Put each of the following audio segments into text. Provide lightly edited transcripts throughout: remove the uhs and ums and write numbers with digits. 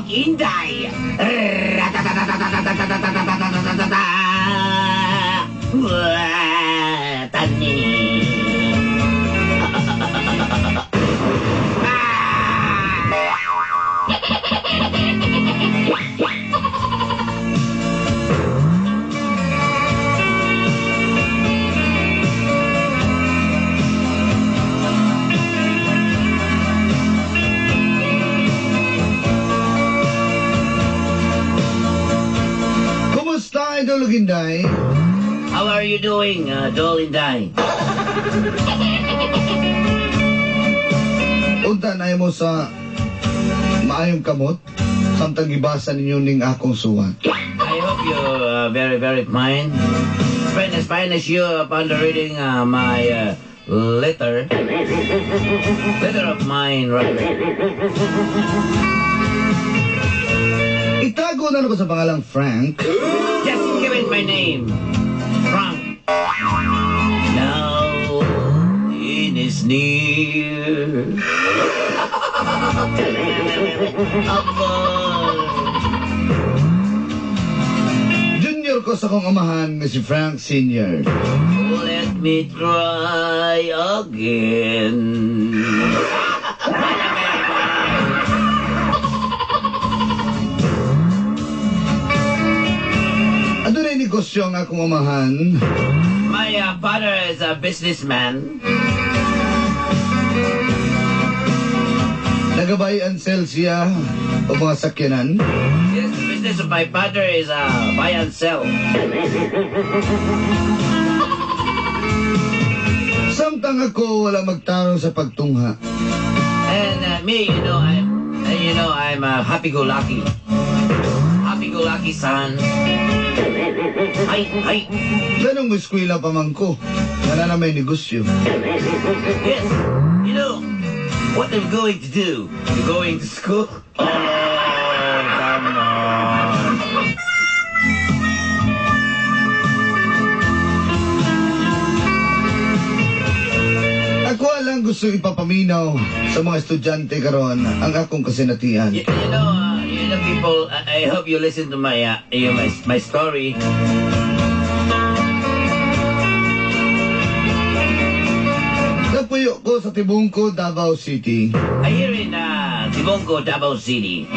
og Inday. Wah, Tani. Kumusta, Idol Inday? How are you doing, Dol Inday? Unta na mo sa maayong kamot samtang gibasa ninyo ning akong suwat. I hope you're very, very fine. Fine as fine as you upon the reading my letter. Letter of mine, rather. Itago na ko sa pangalang Frank. Just give it my name. Frank. Now it is near. Above. Junior ko sa kong amahan nga si Frank Sr. Let me try again. Adunay negosyo ang akong amahan. My father is a businessman. Nagabay and sell siya o mga sakyanan. Yes, the business of my father is buy and sell. Samtang ako wala magtarong sa pagtungha. And me, you know, I'm a happy-go-lucky. Happy-go-lucky son. Ay, ay. Ganong mo eskwela pa man ko. Nga na may negosyo. Yes, you know, what I'm going to do? You're going to school? Oh, come on. Ako lang gusto ipapaminaw sa mga estudyante karon ang akong kasinatian. You know, people, I hope you listen to my story. Napuyo ko sa Tibungko, Davao City. I here in Tibungko, Davao City.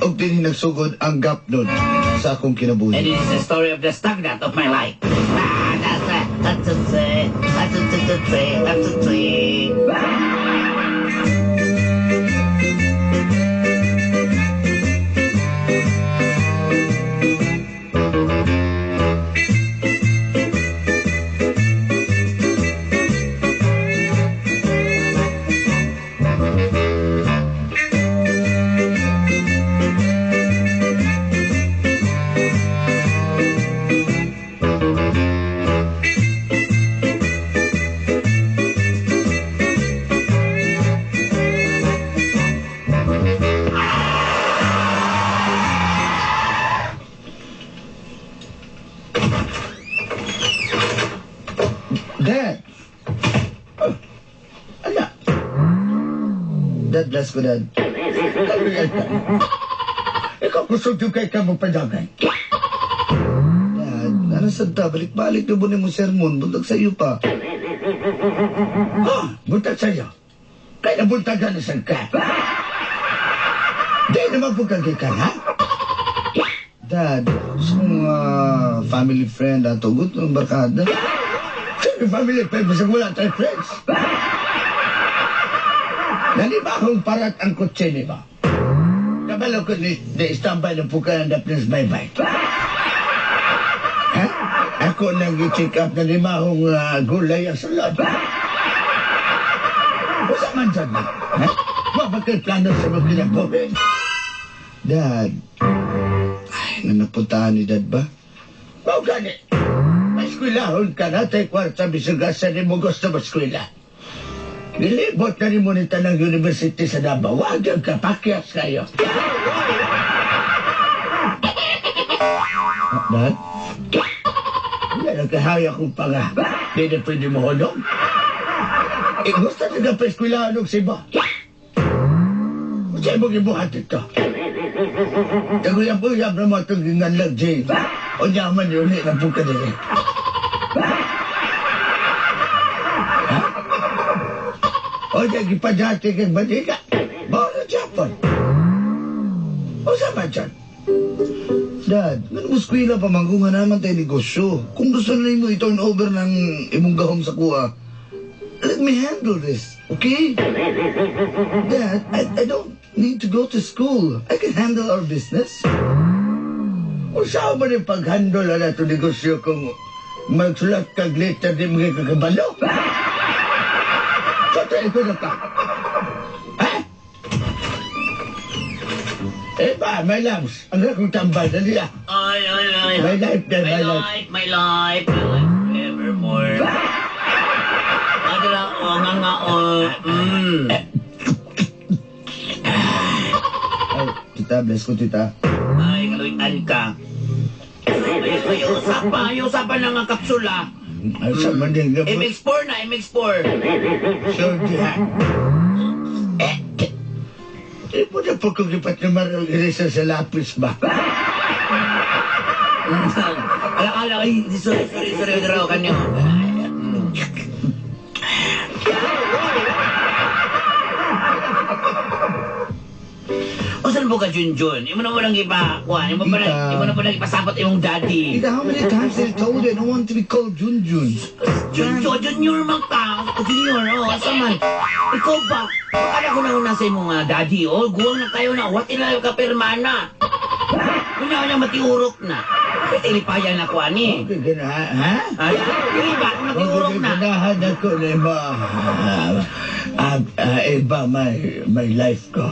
Og dinhi nagsugod ang gapnod sa akong kinabuhi. And it is the story of the stagnant of my life. Dad! Oh, ala. Dad, bless ko, Dad. Ikaw kusog yung kay ka mo padagay. Dad, ano sa ta? Balik-balik na mo sermon. Buntag sa iyo pa. Oh, buntag sa iyo? Kaya nabuntagan na saan ka? Di naman po kagikan, ha? Dad, sa mga family friend ato, good ng barkada. Sino family friend? Basta wala tayong friends. Nanibahong parat ang kotse ni ba? Kabalo ko ni standby ng puka ng Dapnes Bye-bye. Ha? Ako nang i-check up na limahong gulay ang sulod. Usa man dyan na. Ha? Wa ba kayo plano sa mga kinabuhi? Dad, ay, nanapuntahan ni Dad ba? Mao gani. Eskwelahon ka na, tayo kwarta bisag asa ni mo gusto ma-eskwela. Nilibot na ni mo ni tanang university sa Davao. Wag yung kapakyas kayo. Dad? Wala na kahaya kong panga. Di na pwede mo hunong. Eh, gusto na ka pa eskwelahan og Cebu. Unsay mo gibuhat ito? Taguyab-uyab na mo itong ginganlag, Jay. O man yun, na po ka dili. Ha? O di, gipadati kang badika. Bawa na Japon. O sa ba dyan? Dad, ngano mo eskwela pa man kung naman tayo negosyo. Kung gusto na nimo i-turn over ng imong gahom sa kuha, let me handle this, okay? Dad, I don't need to go to school. I can handle our business. O saan mo rin pag-handle na ito negosyo kung magsulat kag letter di mga kakabalo? Totoo ko na ka. Ha? Eh ba, my loves, ang akong tambal, dali ah. Ay, ay, ay. My life, then, My my life. life, my life, my life forevermore. Ano lang, oh, nga nga, oh. Ay, tita, bless ko, tita. Ay, kaluitan ka. Ay, ay, usapan, ay, usapan lang ang kapsula. Ay, sa maning MX4 na, MX4. Sure, diha. Eh, eh, mo na po kung ipat na marang irisa sa lapis ba? Ala, ala, ay, sorry, sorry, sorry, sorry, kanyo. O saan po ka, Junjun? Imo na mo lang ipa, kuhan, imo pa na, imo na po lang ipasabot imong daddy. Tita, how many times did I told you I don't want to be called Junjun? Junjun, Junior man ka. O, Junior, oh, asa man. Ikaw ba? Akala ko na una sa imong daddy, oh, guwang na kayo na, what ila ka pirmana. Kunya na matiurok na. Pwede lipayan na ko, ani. Okay, gana, ha? Ay, dili ba? Matiurok na. Ganahan ako na iba. Iba my life ko.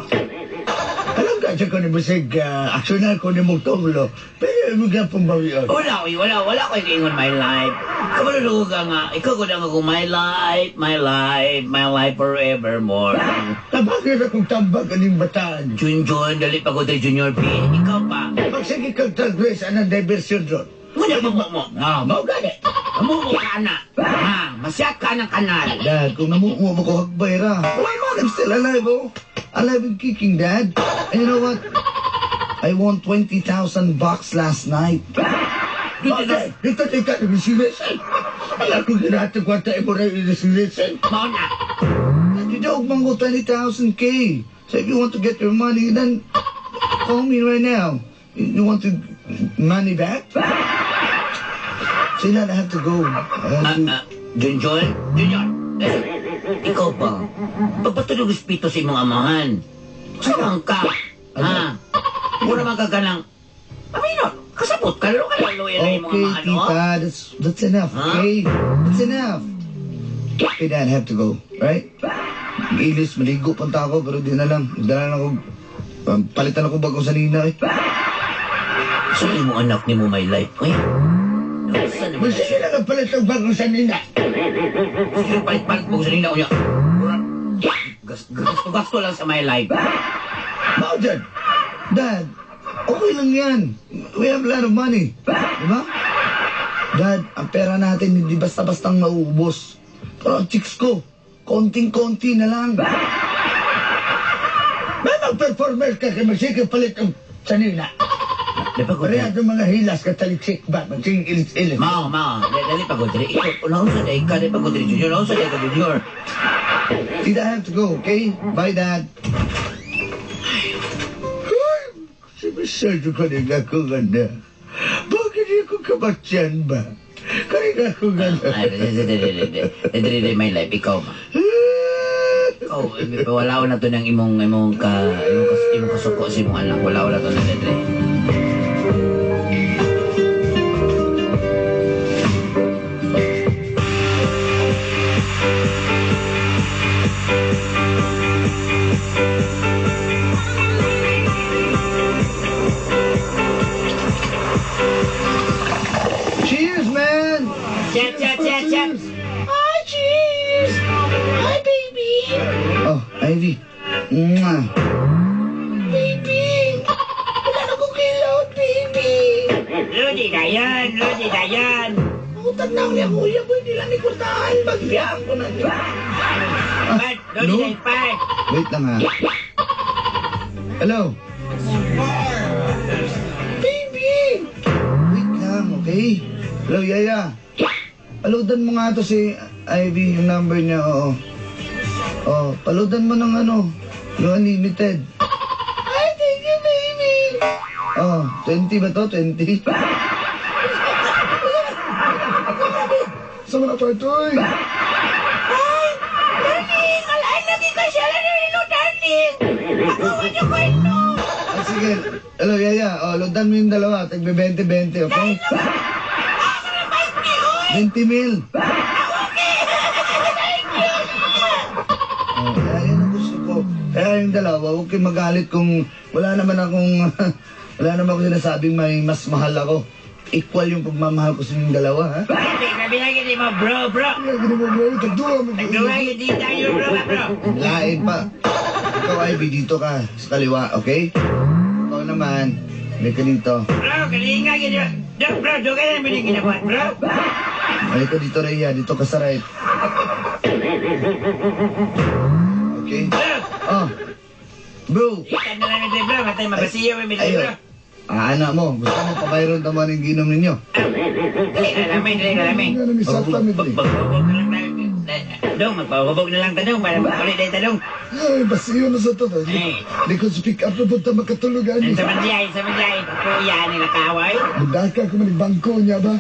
Alam ka siya ko ni Busig, aksyonar ko ni mong tunglo, pero ibig na pong bawion. Wala, oy, wala, wala ko ingon my life. Kamalulugo ka nga, ikaw ko lang ako, my life, my life, my life forevermore. Tabagin akong tambag aning bataan. Junjun, dali pa ko diri Junior B. Ikaw pa. Magsige kang transgress anang diversion ron. Muna mo mo mo. Ah, mao gani. Amo mo ka na. Ha, masyak ka ng kanal. Dad, kung namuo mo ko hagbay ra. Wala man, I'm still alive, oh. Alive and kicking, Dad. And you know what? I won $20,000 last night. Okay, dito di ka nag-serious. Alam ko ginatag kwarta imo na i-serious. Mao na. You joke, man ko 20,000 K. So if you want to get your money, then call me right now. You want to money back? See, Dad, I have to go. I have to... Junjun? Junior, eh, ikaw ba? Pagpatulog respeto sa imong amahan. Saan ka? Ha? Mura man ka ganang... Amino, kasabot ka, lalo ka lalo yan ang imong Okay, amahan, no? tita, that's enough, Huh? okay? That's enough. Okay, Dad, I have to go, right? Ilis, maligo punta ako, pero di na lang. Dala na ako, palitan ako bagong sanina, eh. Saan imong anak ni mo my life, eh? Saan mo? Magsige lang ang palit ng bagong sanina. Sige, palit-palit mo sanina ko niya. Gasto-gasto lang sa my life. Mao dyan. Dad, okay lang yan. We have a lot of money. Di ba? Dad, ang pera natin hindi basta-bastang mauubos. Pero ang chicks ko, konting-konti na lang. May mag-performer ka kay magsige palit ang sanina. Di pa ko Pareha itong mga hilas ka taliksik ba? Magsige ilis-ilis. Mao, mao. Dali pa ko diri. Ikaw, naunsa day ka, dali pa ko diri Junior, naunsa day ka Junior. Tita, I have to go, okay? Bye, Dad. Si Michelle ko rin ako ganda. Bakit di ko kabatyan ba? Karin ako ganda. Ay, dali, dali, dali, dali. Dali, dali, my life, ikaw ma. Ikaw, wala na to ng imong kasuko sa imong anak. Wala wala to na dali. Cheers, man! Chat, chat, chat, chat. Hi, cheers! Hi, baby! Oh, Ivy. Mwah. Baby! Wala na kong kilot, baby! Lodi na yan! Lodi na yan! Utang na niya, kuya ko, hindi lang ni kwartahan. Pagbiyaan ko na niya. Pat! Lodi No? na yan, Pat! Wait lang ha. Hello? Baby! Wait lang, okay? Hello, Yaya. Paludan mo nga to si Ivy, yung number niya, oo. Oh, paludan mo ng ano, yung unlimited. Ay, thank you, baby! Oh, 20 ba to? 20? Sa mga partoy. Ay, darling! Alay, lagi ka siya lang nilo, darling! Ako, ano ko ito? Ah, sige. Hello, Yaya. Oh, loadan mo yung dalawa. Tagbe 20-20, okay? 20 mil. Oh, kaya yun ang gusto ko. Kaya yung dalawa, huwag kayong magalit kung wala naman akong, wala naman akong sinasabing may mas mahal ako. Equal yung pagmamahal ko sa inyong dalawa, ha? Grabe, grabe na yun mo, bro, bro. Lagi na mo bro, tagduwa mo. Nagduwa yun din tayo, bro, bro. Lain pa. Ikaw, Ivy, dito ka sa kaliwa, okay? Ikaw naman, may ka dito. Bro, kalinga yun. Bro, bro, doon ka naman yung ginawa, bro. Ay, ka dito, Rhea. Dito ka sa right. Okay? Bro, Oh. Bro. ikan na lang ito, bro. Matay, mabasiyo, may bro. Ayo. Ah, anak mo. Gusto mo pabayron tama ng ginom ninyo. Dali na namin, dali na namin. Nga na mi sa kami diri. Magpahubog na lang tayo. Dong, magpahubog na lang tanong para makulit na tanong. Ay, basiyo na sa to. Ay. Likod sa pick up na punta makatulog ani. Sa manjay, sa manjay. Kuya nila kaway. Mudaka ko man bangko niya ba?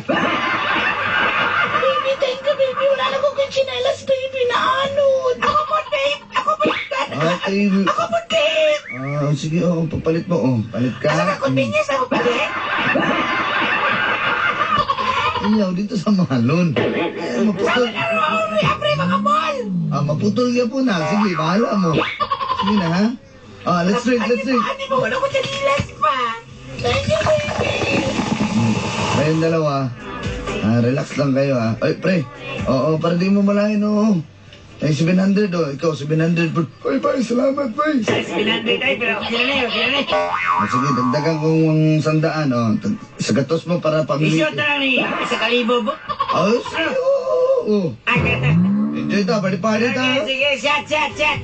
Baby, thank you, baby. Wala na kong kutsinelas, baby, na anod. Ako po, babe. Ako po, Okay. Ako po, babe. Ah, sige, oh, papalit mo. Oh, palit ka. Asa ka convenience ako palit? Iyaw, dito sa Mahalon. Eh, maputol. Sama na roon, apre mga mall. Ah, maputol ka po na. Sige, bahala mo. Sige na, ha? Ah, let's drink, let's drink. Ano mo, wala ko tsinelas pa. Thank you, baby. Kayong dalawa, ah, relax lang kayo, ha? Ay, pre. Oo, para di mo malahin, oo. Ay, 700, oh. Ikaw, 700. Bro. Oy, bay, salamat, bay. 700 ay, pero okay na na, okay na na. Ah, sige, dagdagan kong 100, oh. Sa gatos mo para Isyo pamilya. na lang ni, isa kalibo. Oh, sige, oo, oo. Ay, Enjoy ta, party-party ta. okay, sige, shot, shot, shot.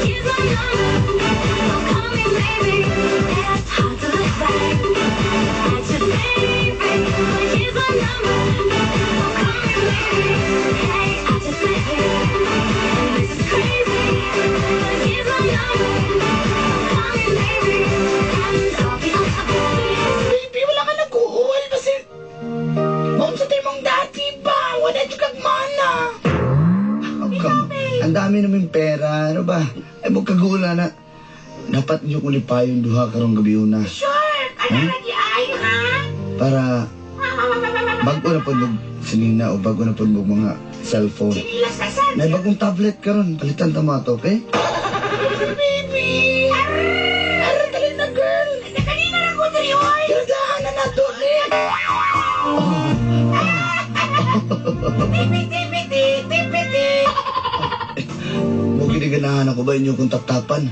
Here's my number. So call me, baby. It's hard to look back at your favorite. But here's my number. So call me, baby. Hey, I just met you, and this is crazy. But here's my number. So call me, baby, and I'll be on the Baby, wala ka nag-uul. Basta, maun sa tayo mong dati ba? Wala dyan kag mana. Oh, come. Ang dami namin pera, ano ba? Ay, magkagula na. Dapat niyo kong lipayon duha karong gabi una. Sure, ano na di ay, ha? Para bago na po mo sinina o bago na po mo mga cellphone. Chinilas na san. May bagong tablet karon, palitan ta mo ato, okay? Baby! Arr, dali na, girl! Nakanina na ko diri, oy! Kirdahan na na to, eh! Tipiti, tipiti, tipiti. Mo giniganahan ako ba inyo kung taptapan?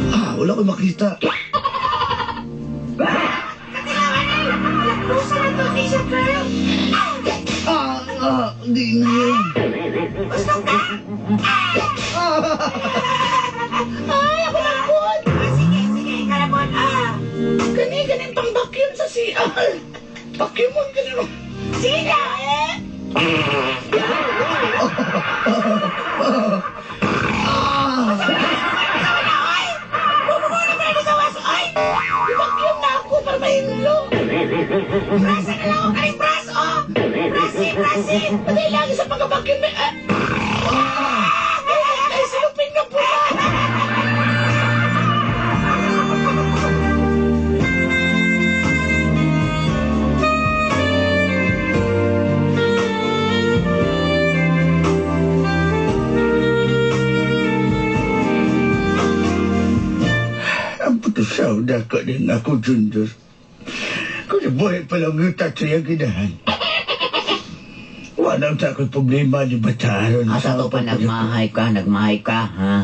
Ah, wala ko makita. Katilawan eh! Laklusa na to, ni siya, girl! Ah, ah, hindi na yun. Gusto ka? Ay, ako na po! Ah, sige, sige, ikaw na po. Ah, Gani, ganin pang vacuum sa CR! Vacuum mo, ganin mo! Sige na, eh! Ah! Ay! Bumubulo pa rin gawas! Ay! I-vacuum na ako para mahinlo! Brasa na lang ako kaning bras, oh. Brasi, brasi. Patay lagi sa pag-vacuum eh! Ah! Ay, ay, silupin na pula! Ang puto sa dako din ako, Junior. Kung buhay pa lang yung tatlo yung ginahan. Wala sa ako'y problema ni Bataron. Asa to pa nagmahay ka, nagmahay ka, ha?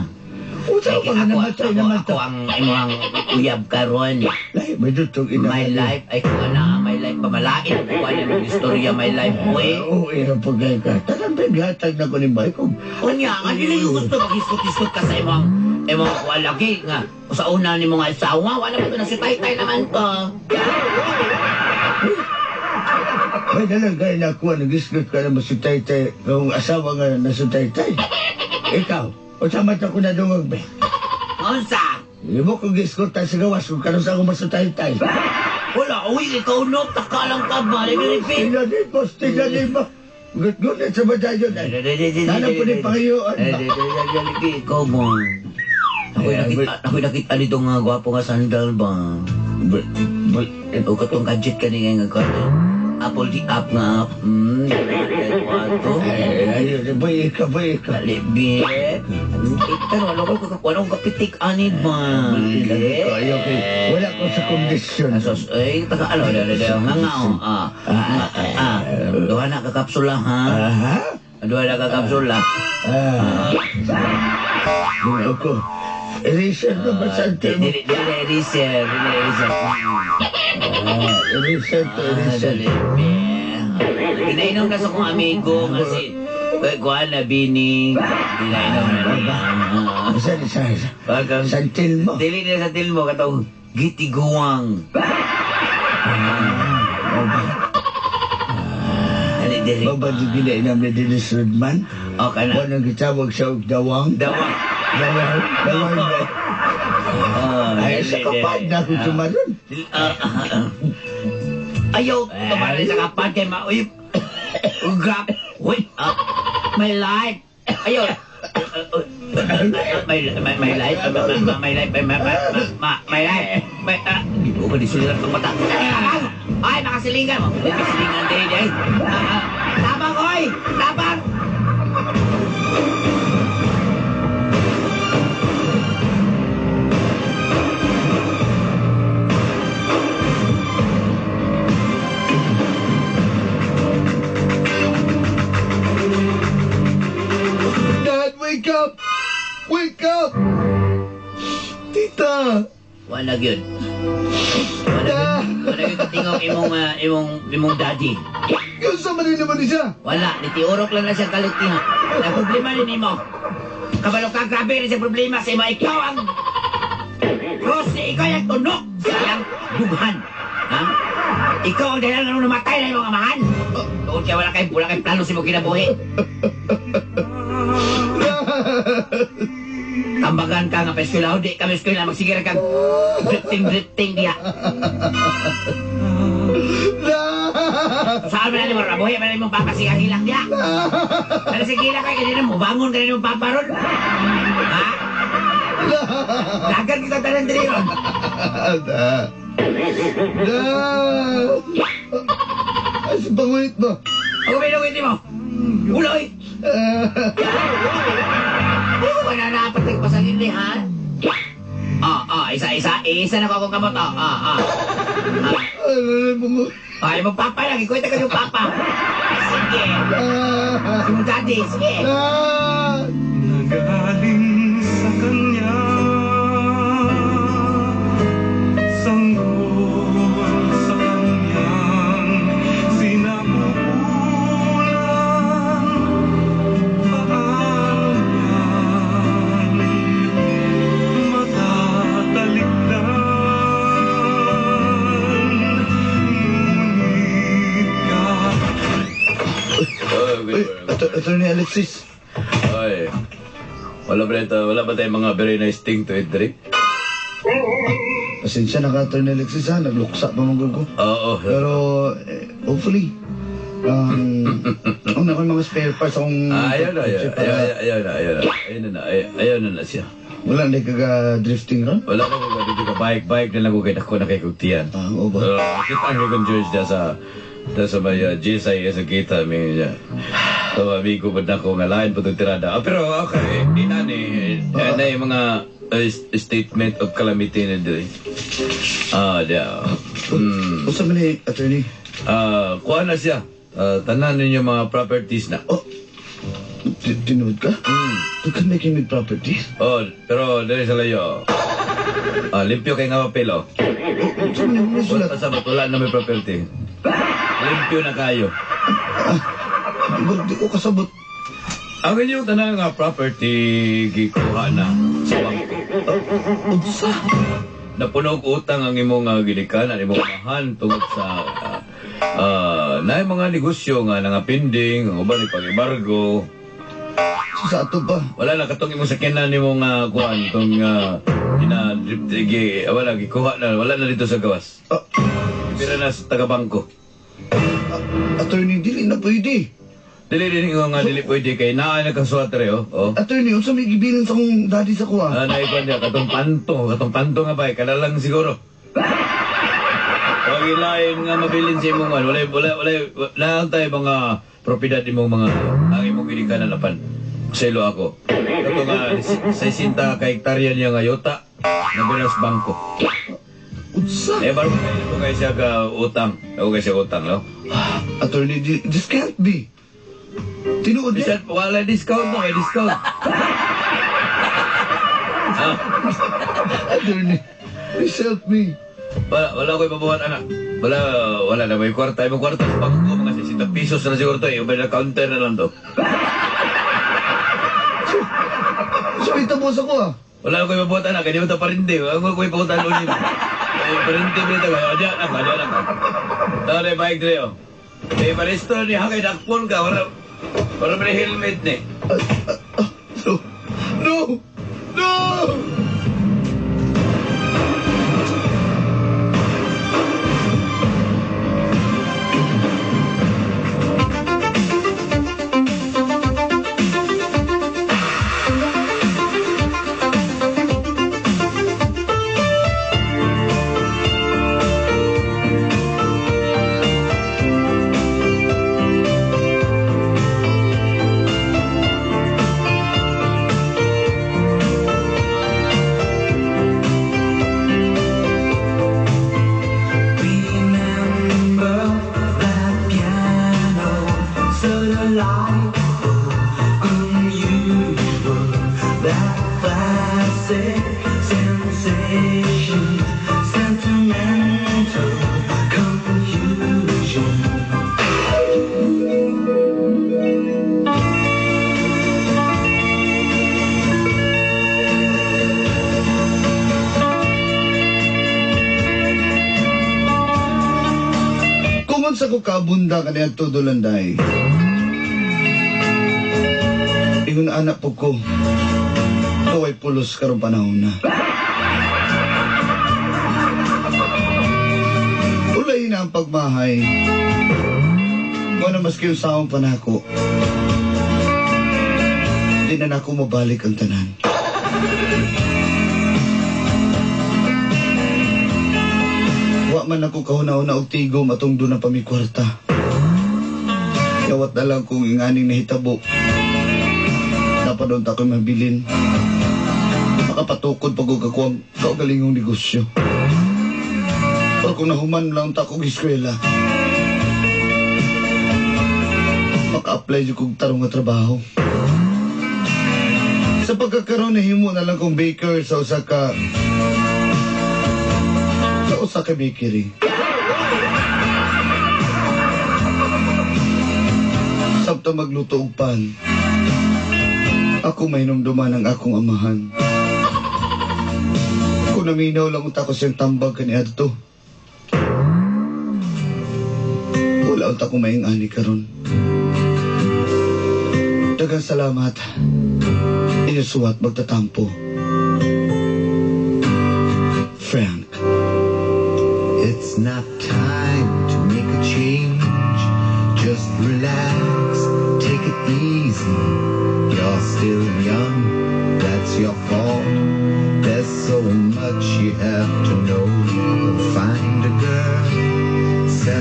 Usaw Kaya pa nga ako, namatay ako, naman ako ang imong uyab karon. Lahi ba dito ina? My life, ay kuha na, my life, pamalain. Kuha na ng istorya, my life, uy. Oo, eh, pagay ka. Tanang bigatag na ko ni Bay kung Unya, nga dili yung gusto maghisgot-hisgot ka sa imong Imong kuha lagi nga sa una ni mga asawa, wala mo to na si Taytay naman to. May nalang kayo nakuha, nag-isgot ka naman si Taytay, kung asawa nga na si Taytay. Ikaw, o sama ta ko na dungog be. Unsa? Imo kong gisgot sa gawas kung karon sa akong masutaytay. Wala, uy, ikaw no, taka lang ka ba? Repeat. Tingnan din, boss, tingnan din ba? Gut-gut sa badayon ay. Sana po ni pangayuan ba? Ikaw mo. Ako'y nakita nito nga gwapo nga sandal ba? O katong gadget ka niya nga kato. Apple di app nga app. Ato. Ay, ay, boy, ikaw, boy, ikaw. Kalibi. Pero ano ko kakakuha akong kapitik ani ba? Ayaw kay, wala ko sa kondisyon. Asos, ay, taga ano, nga nga, oh, ah, ah, ah, duha na ka kapsula, ha? Aha? Duha na ka kapsula. Ah. Ako. Eraser na ba sa ante mo? Dili, dili, eraser, dili, eraser. Ah, eraser to, Ah, eraser. dali. Ginainom na sa kong amigo nga si Kuan na bini. Ginainom na niya. Isa, isa, isa. Pagkang Santil mo. Dili na sa tilmo katong gitiguang. Dali, dili. Baba di ginainom na Dennis Rodman. Okay na. Wala nang gitawag siya og dawang. Dawang. Dawang. Dawang. Oh, Ay, sa kapad na ako tumaron. Ayaw, tumaron sa kapad kay mauyip. Grab. Wait, my life. Ayaw. My my my life, my my life, my my my my life. My Ginoo ka di suliran pang mata. Ay, makasilingan mo. Makasilingan din ay. Tabang oy, tabang. Dad, wake up! Wake up! Tita! Wala gyud. Wala gyud. Wala gyud katingog imong imong imong daddy. Yung sa man naman ni siya! Wala, nitiurok lang na siya kalitihan. Ang problema rin nimo. Kabalo ka, grabe rin siya problema sa imo. Ikaw ang cross ni ikaw ang tunok sa iyang dughan. Ha? Ikaw ang dahilan nga namatay na imong amahan. Doon kaya wala kay plano sa imong kinabuhi. Tambagan ka nga pa eskwela, di ka eskwela, magsigir kang drifting-drifting diya. Saan man na mo, rabuhi man na imong papa siya hilak diya. Pero sige hilak kay kanina mo, bangon ka na imong papa ron. Ha? Dagan kita tanan diri ron. Dad! Dad! Ay, si Pangulit ba? Ako may lungit mo. Uloy! Wala na patay pa sa gili, ha? Ah, isa, isa, isa na ko akong kamot, ah, ah, ah. Ano na yung Ay, mong papa lang, ikuwita ka yung papa. Sige. Yung daddy, sige. Dad! Nagaling sa kanya, sanggol sa kanyang sinapupunan, paano niyan matatalikdan? Ngunit ka Uy, Attorney Alexis. Ay. Wala ba ito, wala ba tayong mga very nice thing to eat, Drake? Pasensya na ka, Attorney Alexis, ha? Nagluksa pa man ko. Oo. Pero, hopefully, ano ako yung mga spare parts akong... Ayaw na, ayaw, para- ayaw, ayaw na, ayaw na, ayaw na, ayaw, ayaw na na siya. Wala na kaga-drifting ron? Wala na ko dito ka bike, bike na lang ko kay dako na kay kugtiyan. Ah, oo ba? Kita ang kong George da sa may GSIS sa kita mi niya. So amigo ba na ko nga lain pa itong tirada. Ah, pero okay, di na ni na yung mga statement of calamity na diri. Ah, da. Unsa man ni, Attorney? Ah, kuha na siya. Tanan ninyo mga properties na. Oh, tinuod ka? Daghan may with properties? Oh, pero diri sa layo. Ah, limpyo kay nga papel oh. Unsa man yung sulat? Wala sa wala na may property. Limpyo na kayo. Di ko kasabot. Ang inyong tanan nga property gikuha na sa bangko. Unsa? Napuno og utang ang imong ginikanan, imong amahan tungod sa naay mga negosyo nga nangapinding, ang uban ipag-embargo. So, sa ato pa. Wala na katong imong sakyanan nimong kuan tong ina wala gikuha na, wala na dito sa gawas. Pira na sa taga-bangko. Attorney, dili na pwede. Dili din ko nga dili pwede kay naa nakasuwat re oh. Oh. Attorney, unsa may gibilin sa akong daddy sa kuha? Ah, naikuan niya katong panto nga bay kana lang siguro. Wag ilain nga mabilin sa imong wala wala wala wala tayo mga propiedad imong mga ang imong ginikanan apan. Selo ako. Kato nga 60 ka hektarya niya nga yuta na sa bangko. Unsa? Eh baro kayo kay siya ka utang. Ako kay siya utang, no? Attorney, this can't be. Tinuod niya. Bisan wala discount no, may discount. Ah, Attorney, please help me. Wala ko ipabuhat anak. Wala wala na may kwarta, imong kwarta sa bangko mga 60 pesos na siguro to, eh. Over the counter na lang to. So, itabo sa ko ah. Wala ko ipabuhat anak, kaya di mo ta parindi. Wala ko ipabuhat ulit. Eh, parindi ba ito? Adya na ka, adya na ka. Tara, bike dire oh. Eh, paristo ni hakay dakpon ka. Wala, wala may helmet ni. No! No! No! Sensation, sentimental confusion. Kung unsa ko kabunda kaniadto Dulanday. Ingon anak po ko. Kaway pulos karong panahon na. Ulay na ang pagmahay. Mo na maski usahon pa nako. Di na nako mabalik ang tanan. Wa man ako kahuna-una og tigom atong doon na pa mi kwarta. Yawat na lang kung inganing nahitabo. Dapat doon ta ko'y mabilin. Makapatukod pag og ako ang kaugalingong negosyo. Pero kung nahuman lang ta kog eskwela, maka-apply jud kog tarong nga trabaho. Sa pagkakaroon nahimo na lang kong baker sa usa ka bakery. Samtang magluto og pan, ako mahinumduman ang akong amahan. Kung naminaw lang unta ko siyang tambag kaniadto. Wala unta ko maing ani karon. Daghang salamat. Inyo suwat magtatampo. Frank. It's not time to make a change. Just relax, take it easy. You're still young, that's your fault.